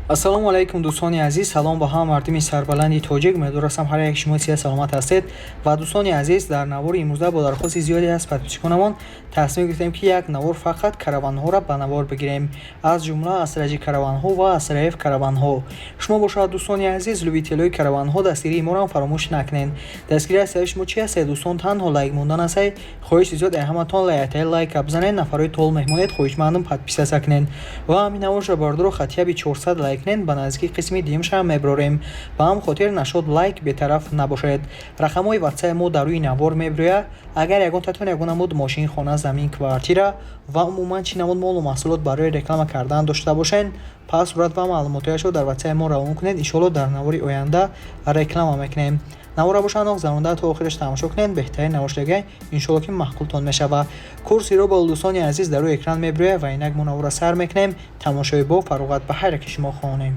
Ассалому алайкум, дӯстони азиз. Салом ба ҳама мардуми сарбаланди тоҷик. Умедвор ҳастам, ҳар як шумо сия саломат ҳастед. Ва дӯстони азиз, дар навори имрӯза бо дархости зиёде аз подписчиконамон тасмим гирифтем, ки як навор фақат караванҳоро ба навор бигирем, аз ҷумла Астра Ҷи караванҳо ва Астра Ф караванҳо. Шумо бошад, дӯстони азиз, любителои караванҳо, дастгирии моро фаромӯш накунед. Дастгирии ҳастаи шумо чи ҳастед, дӯстон? Танҳо лайк мондан ҳастед. Хоҳиши зиёд ай ҳаматон, лайкаи лайка бизанед. Нафарои тол меҳмонед, хоҳишмандам, подписаться кунед ва ҳамин наворша, бардоро, хотя бы 400 лайк кунед, ба наздики қисми дуюмша мебарорем. Ба ҳам хотир нашод лайк бетараф набошед. Рақамҳои ватсаи мо дар рӯи навор мебирояд. Агар ягон татон ягон намуд мошин, хона, замин, квартира ва умуман чӣ намуд молу маҳсулот барои реклама кардан дошта бошед, пас сурат ва маълумотҳояшро дар ватсаи мо равон кунед. Иншоалло, дар навори оянда реклама мекунем. Навора бошад, ногзаронда то охираш тамошо кунед. Беҳтарин навоштага, иншоалло, ки маъқултон мешавад. Курси рубл, дӯстони азиз, дар рӯи экран мебирояд. Ва инак мо навора сар мекунем. Тамошои бо фароғат ба ҳар яке шумо хоҳонем.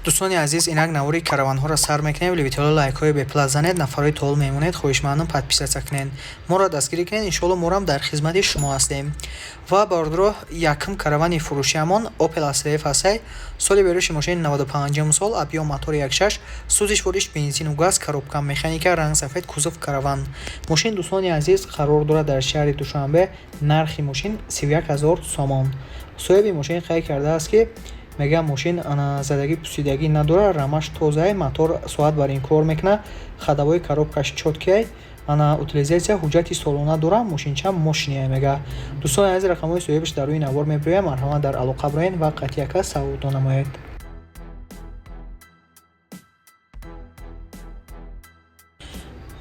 Дӯстони азиз, инак навори караванҳоро сар мекунем. Любитело, лайкҳои бепла занед. Нафарои тол мемонед, хоҳишмандам, подписаться кунед, моро дастгирӣ кунед. Иншоалло, морам дар хизмати шумо ҳастем. Ва бародаро, якум каравани фурӯшиамон Опел Астра Ф ҳастай. Соли беруши мошини 95 сол, объём мотори 1,6, сӯзишвориш бензину газ, коробка механика, ранг сафед, кузов караван. Мошин, дӯстони азиз, қарор дорад дар шаҳри Душанбе. Нархи мошин 31 000 сомон. Соҳиби мошин қайд кардааст, ки мегӯям, мошин задагӣ пусидагӣ надорад, рамаш тозае, мотор соат бар ин кор мекунад, ходовой коробкаш чёткий, ана утилизация, ҳуҷҷати солона дорам, мошинча мошиния, мега. Дӯстони азиз, рақамҳои соҳибаш дар рӯи навор мебирояд. Марҳамат, дар алоқа бироед ва қатъияка савдо намоед.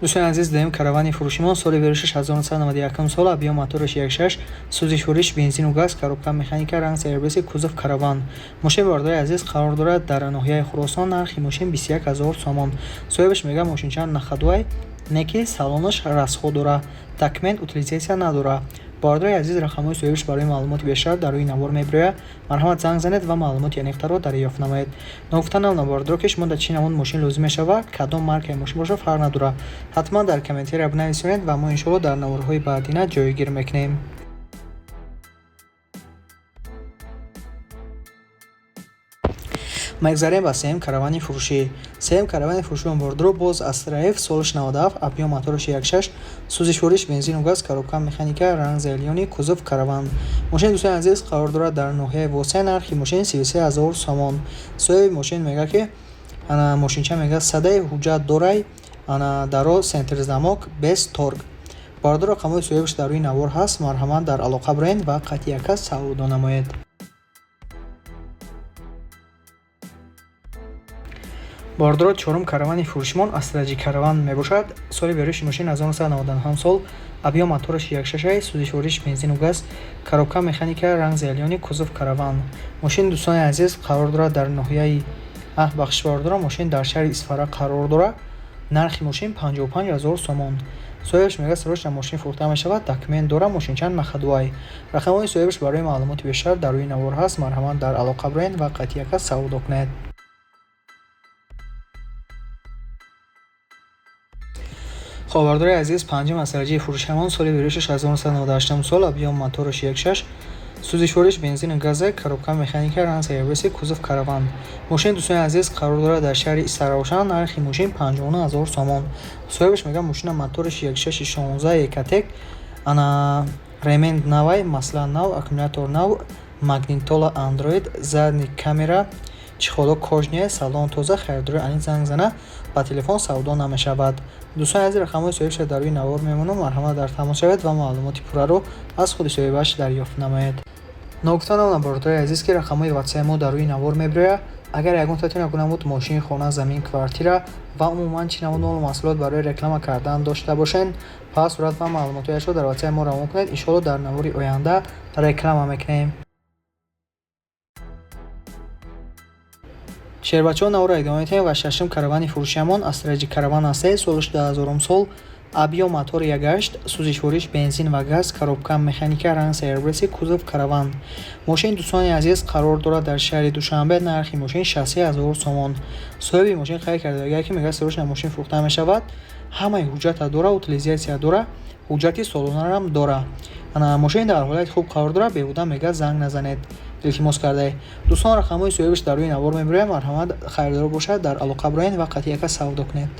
Дӯстони азиз, дуюм каравани фурӯшимон соли берушаш 1991 сол, объём мотораш 1,6, сӯзишвориш бензину газ, коробка механика, ранг серебристый, кузов караван. Мошин, бародари азиз, қарор дорад дар ноҳияи Хуросон. Нархи мошин 21 000 сомон. Соҳибаш мегӯяд, мошинча на ходовой, не ки салонаш расход дорад, документ, утилизация надорад. Бародари азиз, рақамҳои соҳибаш барои маълумоти бештар дар рӯи навор мебирояд. Марҳамат, занг занед ва маълумоти аниқтарро дарёфт намоед. Ногуфта намонам, бародаро, ки шумо дар чӣ намуд мошин лозим мешавад, кадом маркаи мошин бошад, фарқ надорад, ҳатман дар комментария бинависонед ва мо иншоалло дар наворҳои баъдина ҷойгир мекунем. Мегзарем ба сеюм каравани фурӯшӣ. Сеюм каравани фурӯшион, бародаро, боз Астра Ф, солаш 97, объём мотораш 1,6, сӯзишвориш бензину газ, коробка механика, ранг зелёный, кузов караван. Мошин, дӯстони азиз, қарор дорад дар ноҳияи Восе. Нархи мошин 33 000 сомон. Соҳиби мошин мегӯяд, ки ана мошинча, мегӯяд, садаи ҳуҷҷат дорай, ана даро центрзамок, без торг. Бародаро, рақамҳои соҳибаш дар рӯи навор ҳаст. Марҳамат, дар алоқа бироед ва қатъияка савдо намоед. Бародаро, чорум каравани фурӯшимон Астра Ҷи караван мебошад. Соли беруши мошин 1997 сол, объём мотораш 1,6, сӯзишвориш бензину газ, коробка механика, ранг зелёный, кузов караван. Мошин, дӯстони азиз, қарор дорад дар ноҳияи, бахшиш, бародаро, мошин дар шаҳри Исфара қарор дорад. Нархи мошин 55 000 сомон. Соҳибаш мегӯяд, срочно мошин фурӯхта мешавад, документ дорад, мошинча на ходовой. Рақамҳои соҳибаш барои маълумоти бештар дар рӯи навор ҳаст. Марҳамат, дар алоқа бироед ва қатъияка савдо кунед. Хоб, бародари азиз, панҷум Астра Ҷи фурӯшамон соли берушаш 1998 сол, объём мотораш 1,6, сӯзишвориш бензину газа, коробка механика, ранг серебристый, кузов караван. Мошин, дӯстони азиз, қарор дорад дар шаҳри Истаравшан. Нархи мошин 59 000 сомон. Соҳибаш мегӯяд, мошина мотораш 1,6 16 Ecotec, ана ремень навай, масла нав, аккумулятор нав, магнитола Android, задний камера, чехоло кожаный, салон тоза. Харидори ани занг зана, ба телефон савдо намешавад. Дӯстони азиз, рақамҳои соҳибаша дар рӯи навор мемонам. Марҳамат, дар тамос шавед ва маълумоти пурраро аз худи соҳибаш дарёфт намоед. Ногуфта намонам, бародари азиз, ки рақамҳои ватсаи мо дар рӯи навор мебирояд. Агар ягон татон ягон намуд мошин, хона, замин, квартира ва умуман чӣ намуд молу маҳсулот барои реклама кардан дошта бошед, пас сурат ва маълумотҳояшро дар ватсаи мо равон кунед. Иншоалло, дар навори оянда реклама мекунем. Шербачаҳо, наворро идома медиҳем ва шашум каравани фурӯшиамон Астра Ҷи караван ҳастед. Солаш 2000 сол. Объём мотор 1,8, сӯзишвориш бензин ва газ, коробка механика, ранг серебристый, кузов караван. Мошин, дӯстони азиз, қарор дорад дар шаҳри Душанбе, нархи мошин 63 000 сомон. Соҳиби мошин қайд кардагия, ки мегӯяд, срочно мошин фурӯхта мешавад, ҳамаи ҳуҷҷата дора, утилизация дора, ҳуҷҷати солонарам дора. Ана, мошин дар ҳолати хуб қарор дорад, беҳуда мегӯяд, занг назанед, илтимос кардае. Дӯстон, рақамҳои соҳибаш дар рӯи навор мебирояд, марҳамат, харидор бошад, дар алоқа бироед ва қатъияка савдо кунед.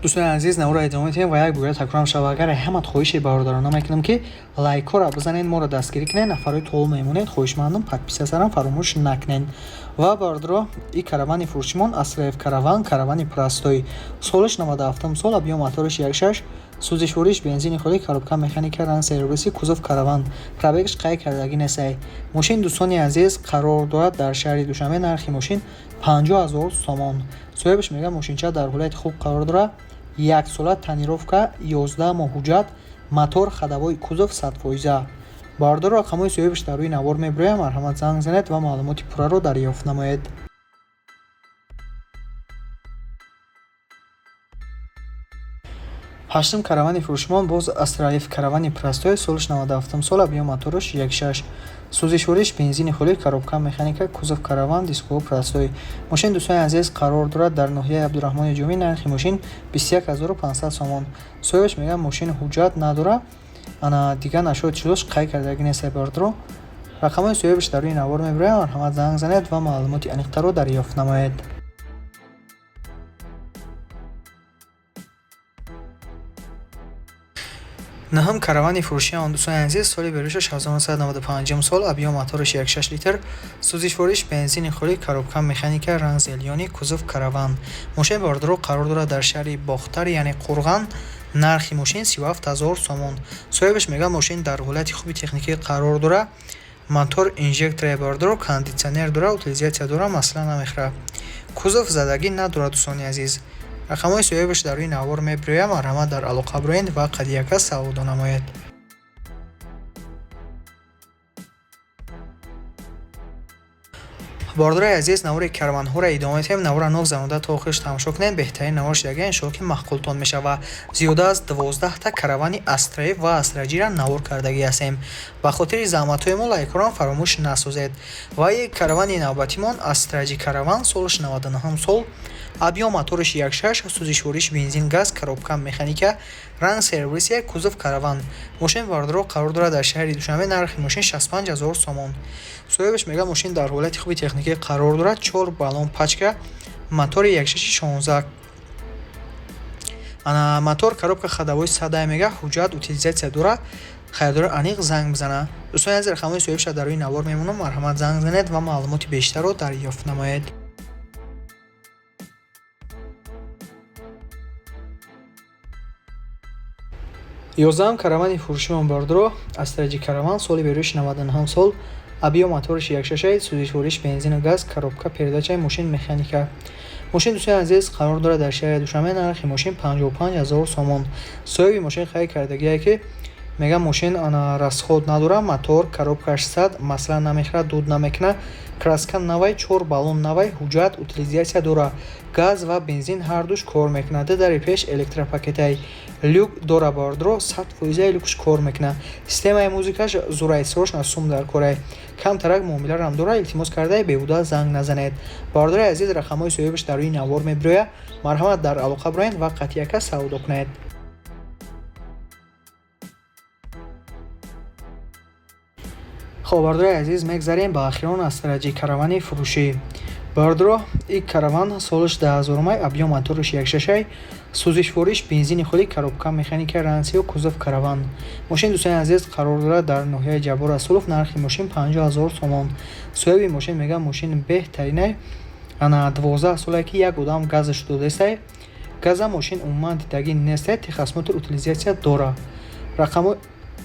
Дӯстони азиз, наворро идома медиҳем ва як бора такрорам шава, агар ҳамат хоҳиши бародарона мекунам, ки лайкҳоро бизанед, моро дастгирӣ кунед, нафарҳои тол мемонед, хоҳишмандам, подписаться рам фаромӯш накунед. Ва бародаро, и каравани фурӯшимон Астра Ф караван, каравани простой, солаш 97 сол, объём мотораш 1,6, сӯзишвориш бензини холӣ, коробка механика, ранг серебристый, кузов караван, пробег ш қайд кардагӣ несай. Мошин, дӯстони азиз, қарор дорад дар шаҳри Душанбе, нархи мошин 50 000 сомон. Соҳибаш мегӯяд, мошинча дар ҳолати хуб қарор дорад, яксола тонировка, 11 моҳ ҳуҷҷат, мотор, ходовой, кузов 100%. Бародаро, рақамҳои соҳибаш дар рӯи навор мебирояд, марҳамат, занг занед ва маълумоти пурраро дарёфт намоед. Ҳаштум каравани фурӯшмон боз Астра Ф каравани простой, солаш 97 сол, объём мотораш 1,6, сӯзишвориш бензини холӣ, коробка механика, кузов караван, дисково простой. Мошин, дӯстони азиз, қарор дорад дар ноҳияи Абдураҳмони Ҷомӣ, нархи мошин 21 500 сомон. Соҳибаш мегӯяд, мошин ҳуҷҷат надорад, ана, дигар нашои чизош қайд кардагӣ нестай. Бародаро, рақамҳои соҳибаш дар рӯи навор мебирояд, марҳамат, занг занед ва маълумоти аниқтарро дарёфт намоед. Наҳум каравани фурӯшии он, дӯстони азиз, соли берушаш 1995 сол, объём мотораш 1,6 литр, сӯзишвориш бензини холӣ, коробка механика, ранг зелёный, кузов караван. Мошин, бародаро, қарор дорад дар шаҳри Бохтар, яъне Қурған, нархи мошин 37 000 сомон. Соҳибаш мегӯяд, мошин дар ҳолати хуби техникӣ қарор дорад, мотор инжектор, бародаро, кондитсионер дорад, утилизация дорад, масъала намехӯрад, кузов задагӣ надорад. Дӯстони азиз, рақамҳои соҳибаш дар рӯи навор мебирояд, марҳамат, дар алоқа бироед ва қадияка савдо намоед. Бародарои азиз, навори караванҳоро идома медиҳем. Навора ногзаронда то охираш тамошо кунед, беҳтарин навор шудага, иншоалло, ки маъқултон мешавад. Зиёда аз 12та каравани Астра Ф ва Астра Ҷира навор кардагӣ ҳастем. Ба хотири заҳматҳои мо лайкҳоро фаромӯш насозед. Ва як каравани навбатимон Астра Ҷи караван, солаш 99 сол, объём мотораш 1,6, сӯзишвориш бензин, газ, коробка механика, ранг серебристый, кузов караван. Мошин, бародаро, қарор дорад дар шаҳри Душанбе, нархи мошин 65 000 сомон. Соҳибаш мегӯяд, мошин дар ҳолати хуби техникӣ қарор дорад, чор баллон пачка, мотори 1,6 16, ана, мотор, коробка ходовой садай, мега, ҳуҷҷат, утилизация дорад. Харидори аниқ занг бизанад. Дӯстони азиз, рақамҳои соҳибша дар рӯи навор мемонам, марҳамат, занг занед ва маълумоти бештарро дарёфт намоед. 11-ум каравани фурӯшимон, бародаро, Астра Ҷи караван, соли берӯши 99 сол, объём мотораш 1,6, сӯзишвориш бензину газ, коробка передача и, мошин механика. Мошин, дӯстони азиз, қарор дорад дар шаҳри Душанбе, нархи мошин 55 000 сомон. Соҳиби мошин қайд кардагие, ки мегӯяд, мошин, ана, расход надорад, мотор, коробкаш сад, масъала намехӯрад, дуд намекунад, краска навай, чор баллон навай, ҳуҷҷат, утилизация дорад, газ ва бензин ҳардуш кор мекунад, ду дари пеш электропакетай, люк дора, бародаро, 100% люкш кор мекунад, системаи музикаш зурай, срочно сум дар корай, камтарак муомиларам дора, илтимос кардаи, беҳуда занг назанед. Бародари азиз, рақамҳои соҳибаш дар рӯи навор мебирояд, марҳамат, дар алоқа бироед ва қатъияка савдо кунед. Хоб, бародари азиз, мегзарем ба охирон Астра Ҷи каравани фурӯшӣ. Бародаро, и караван солаш 2000-умай, объём мотораш 1,6, сӯзишвориш бензини холӣ, коробка механика, ранг сиёҳ, кузов караван. Мошин, дӯстони азиз, қарор дорад дар ноҳияи Ҷаббор Расулов, нархи мошин 50 000 сомон. Соҳиби мошин мегӯяд, мошин беҳтаринай, ана, 12 солае, ки як одам газаш додестай, газа мошин умуман дидагӣ нестай, техосмотр, утилизация дора. Рақамҳо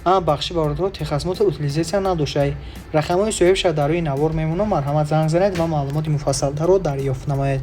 а, бахши, бародаро, техосмотр, утилизация надоштай. Рақамҳои соҳибша дар рӯи навор мемонам, марҳамат, занг занед ва маълумоти муфассалтарро дарёфт намоед.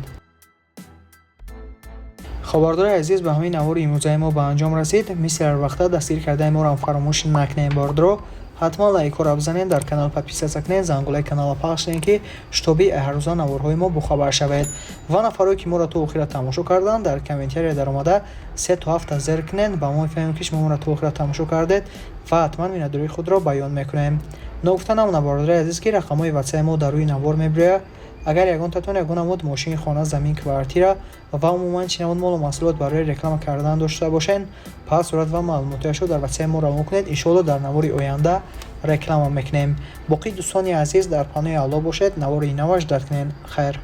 Хоб, бародари азиз, ба ҳамин навори имрӯзаи мо ба анҷом расид. Мисли ҳар вақта, дастгирӣ кардаи моро фаромӯш накунем, бародаро. Ҳатман лайкҳоро бизанед, дар канал подписаться кунед, зангулаи каналро пахш кунед, ки чтобы ҳаррӯза наворҳои мо бохабар шавед. Ва нафарое, ки моро то охира тамошо карданд, дар комментария даромада се то ҳафта зер кунед, ба мо мефаҳмем, ки шумо моро то охира тамошо кардед, ва ҳатман миннатдории худро баён мекунем. Ногуфта намонад, бародари азиз, ки рақамҳои ватсапи мо дар рӯи навор мебирояд. Агар ягонтатон ягон намуд мошини, хона, замин, квартира ва умуман чӣ намуд молу маҳсулот барои реклама кардан дошта бошед, пас сурат ва маълумотҳояшро дар ватсапи мо равон кунед. Иншоалло, дар навори оянда реклама мекунем. Боқӣ, дӯстони азиз, дар паноҳи Аллоҳ бошед. Навори наваш дад кунед. Хайр.